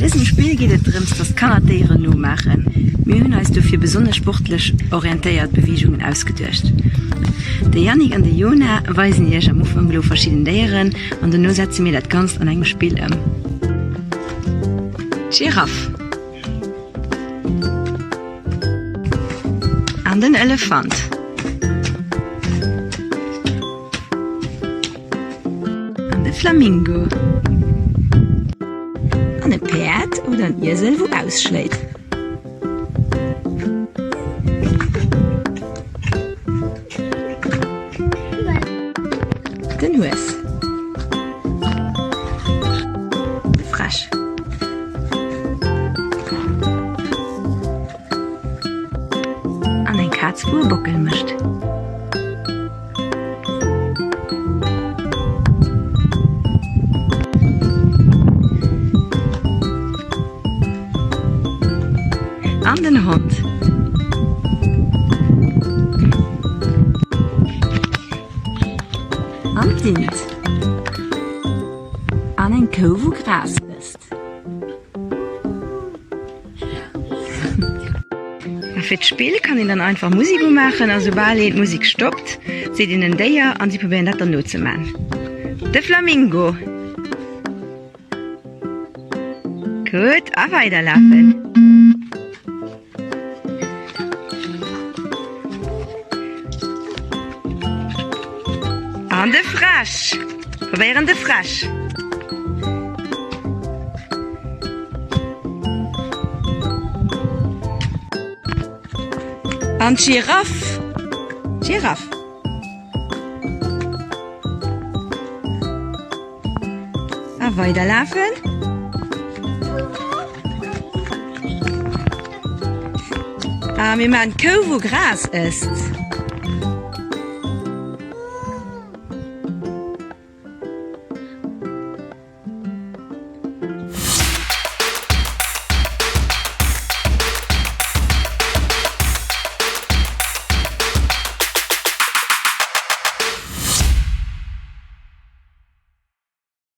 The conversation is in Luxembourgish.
dësem Spill geet et drëms, dass d'Kanner d'Déieren nomaachen. Mir hunn eis dofir besonnesch sportlech orientéiert Beweegungen ausgeduecht. De Yannick an de Jona weisen iech am Ufank elo verschidden Déieren an dono setze mir dat Ganzt an engem Spill ëm. D'Giraff. An den Elefant. An de Flamingo. An e Päerd oder en Iesel wou ausschléit. Den Hues. De Fräsch. An eng Kaz wou e Bockel mécht. An den Hond. An d'Int. An eng Kou wou Gras ësst. A fir d'Spill kann een dann einfach Musik umaachen a soubal een d'Musik stoppt, seet een en Déier an si probéieren dat dann nozeman. De Flamingo! Gutt, a weiderlafen! An de Fräsch! Probéieren de Fräsch! An d'Giraff! D'Giraff! A weiderlafen. A mir maachen d'Kou wou Gras ësst.